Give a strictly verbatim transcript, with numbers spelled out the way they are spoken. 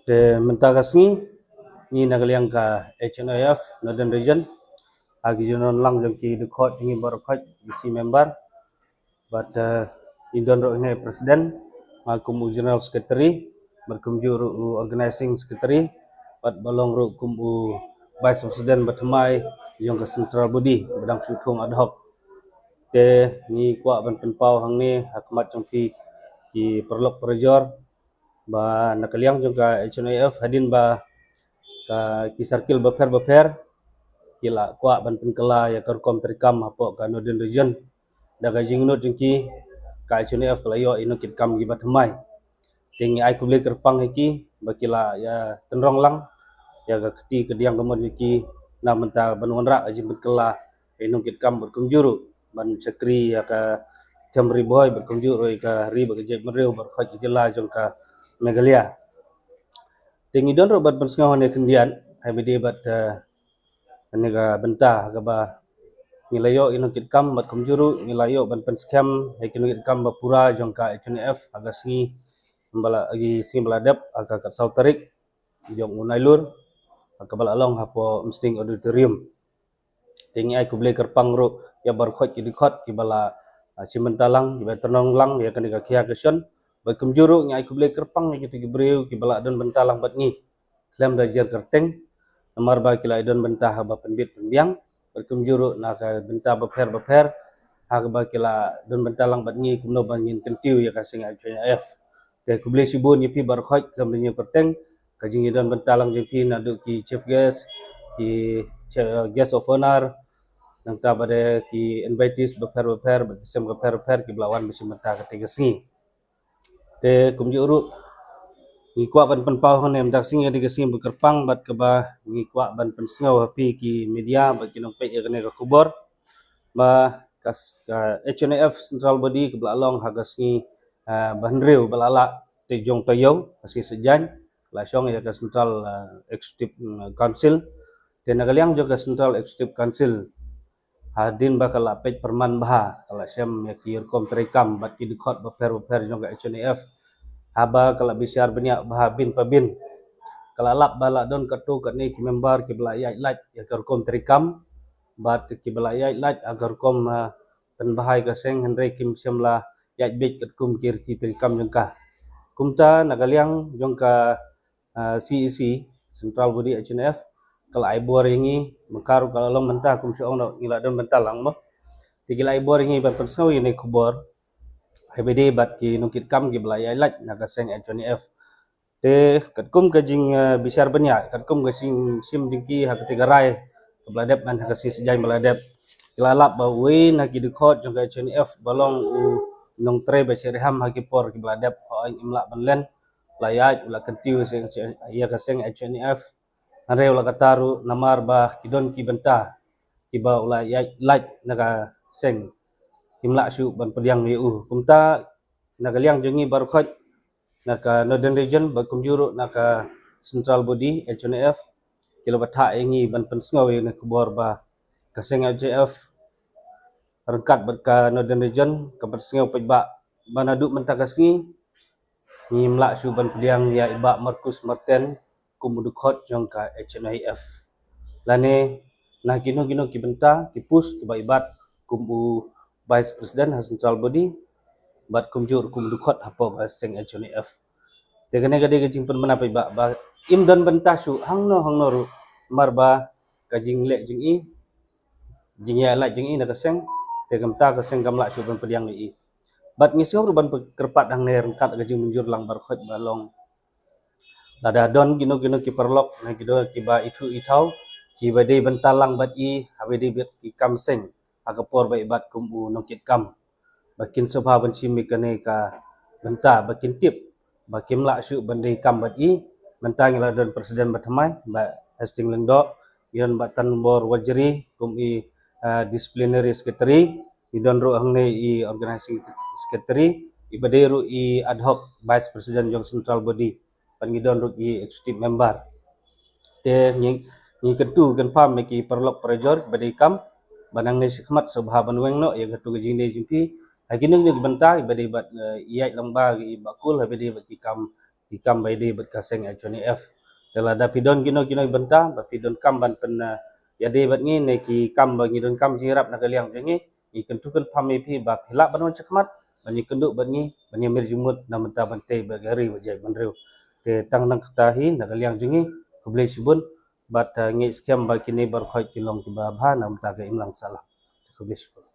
Te mynta ka sngi ngi na ka liang ka H N I F Northern Region ha ki jingdon lang jong ki dkhot jong ngi baroh khoit ki sngi member. Bad ngi don ruh ne president, nga kum u general secretary, bad kumjuh ruh u organizing secretary, bad ba long ruh kum u vice president ba thymmai jong ka central body ba dang shu thung ad hoc. Te ngi kwah ban pynpaw hangne ha khmat jong phi ki paralok parajor ba na ka liang jong ka H N I F hadien ba ka ki circle bapher bapher ki la kwah ban pynkylla ïa ka rukom treikam hapoh ka Northern Region. Da ka jingnud jong ki, ka H N I F ka la ïoh ïa ki nongkitkam kiba thymmai. Te ngi ai khublei kyrpang ïa ki ba ki la ïa tynrong lang ïa ka kti ka diang ka mon jong ki na mynta ban wanrah ka jingpynkylla ïa ki nongkitkam bad kumjuh ruh ban shakri ïa ka them Ri Bhoi bad kumjuh ruh ïa ka ri bad ka jaitbynriew baroh khoit ka jylla jong ka Meghalaya. Te ngi don ruh ban pynsngew hangne khyndiat ha ba ïadei bad kane ka bynta ha kaba ngi la ïoh ïa ki nongkitkam bad kumjuh ruh ngi la ïoh ban pynskhem ïa ki nongkitkam ba pura jong ka H N I F ha ka sngi ba la, ha ka sngi ba la dep ha ka khatsaw tarik jong u Nailur ha kaba la long hapoh Umsning Auditorium. Te ngi ai khublei kyrpang ruh ïa baroh khoit ki dkhot kiba la shim bynta lang, kiba tynrong lang ïa kane ka khia ka shon. Bad kumjuh ruh ngi ai khublei kyrpang ïa kito ki briew kiba la don bynta lang bad ngi khlem da jer kyrteng, namar ba ki la don bynta haba pynbit pynbiang, bad kumjuh ruh na ka bynta bapher bapher ha kaba ki la don bynta lang bad ngi kumno ba ngin kyntiew ïa ka seng H N I F. Te khublei shibun ïa phi baroh khoit khlem da jer kyrteng, ka jingïadon bynta lang jong phi naduh ki chief guest, ki guest of honour, nangta bad ki invitees bapher bapher bad ki sem bapher bapher kiba la wan ba shim bynta kata ka sngi. Te kumjuh ruh ngi kwah ban pynpaw hangne mynta ka sngi ka dei ka sngi ba kyrpang bad kaba ngi kwah ban pynsngew ha phi ki media bad ki nongpeit ïa kane ka khubor ba ka H N I F central body kaba la long ha ka sngi ba hynriew ba la lah te jong taïew ha sngi Saitjaiñ la shong ïa ka central executive council. Te na ka liang jong ka central executive council hadien ba ka la peit pyrman bha ka la shem ïa ki rukom treikam bad ki dkhot bapher bapher jong ka H N I F. Haba ka la bishar bniah bha bin pa bin ka la lap ba la don katto katne ki member kiba la ïaid lait ïa ka rukom treikam bad kiba la ïaid lait ha ka rukom pynbha ïa ka seng hynrei kim shym la ïaid beit katkum ki riti treikam jong ka. Kumta na ka liang jong ka C E C, Central Body H N I F, ka la ai bor ïa ngi, mynta ruh ka la long mynta kum shu ong ngi la don bynta lang mo. Te ki la ai bor ïa ngi ban pynsngew ïa kane ka khubor ha ba ïadei bad ki nongkitkam kiba la ïaid lait na ka seng H N I F. Te katkum ka jingbishar bniah, katkum ka jingshim jingki ha kata ka rai kaba la dep man ha ka sngi Saitjaiñ ba la dep, ki la lap ba uwei na ki dkhot jong ka H N I F ba long u nongtrei ba shyrkhei ha ki por kiba la dep, hooid im lah ban len, la ïaid u la kyntiew ïa ka seng H N I F. Hynrei u la kata ruh namar ba ki don ki bynta kiba u la ïaid lait na ka seng, kim lah shuh ban pdiang ïa u. Kumta na ka liang jong ngi baroh khoit na ka Northern Region bad kumjuh ruh na ka Central Body H N I F ki la bthah ïa ngi ban pynsngew ïa kane ka khubor ba ka seng H N I F ryngkat bad ka Northern Region ka pynsngew paidbah ba naduh mynta ka sngi ngim lah shuh ban pdiang ïa i Bah Marcuise Martens kum u dkhot jong ka H N I F. Lane na kino kino ki bynta ki post kiba i Bah kum u Vice President ha Central Body bad kumjuh kum u dkhot hapoh ka seng H N I F. Te kane ka dei ka jingpynbna paidbah ba im don bynta shuh hangno hangno ruh namar ba ka jingleh jong i, jingïaid lait jong i na ka seng, te kumta ka seng kam lah shuh ban pdiang ïa i. Bad ngi sngew ruh ban kyrpad hangne ryngkat ka jingmynjur lang baroh khoit ba long lada don kino kino ki paralok na kino kiba ithuh ithaw kiba dei bynta lang bad i ha ba ïadei bad ki kam seng ha ka por ba i Bah kum u nongkitkam ba kin sngewbha ban shim ïa kane ka bynta ba kin tip ba kim lah shuh ban dei kam bad i. Mynta ngi la don president ba thymmai Bah Hastings Lyngdoh, ngi don Bah Tanbor Warjri kum i Disciplinary Secretary, ngi don ruh hangne i Organizing Secretary, i ba dei ruh i ad hoc Vice President jong Central Body, bad ngi don ruh i Executive Member. Te ngi ngi kyntu kynpham ïa ki paralok parajor ba dei kam ba nangne shakhmat sngewbha ban weng noh ïa katu ka jingdei jong phi ha kino kino ki bynta ba dei bad ïaid lang ba ki bakul ha ba dei bad ki kam ki kam ba ïadei bad ka seng H one A F. Te lada phi don kino kino ki bynta ba phi donkam ban pyn, eh, ïadei bad ngi ne ki kam ba ngi donkam jingïarap na ka liang jong ngi, ngi kyntu kyrpad ïa phi ba phi lah ban wan shakhmat ban ïakynduh bad ngi, ban ïamir jingmut na ka bynta ban tei bad ka ri bad jaitbynriew. Te tang nangta hi na ka liang jong ngi, khublei shibun. Bad, eh, ngi skhem ba kine baroh khoit ki long kiba bha na ka bynta ka imlang sahlang. Khublei shibun.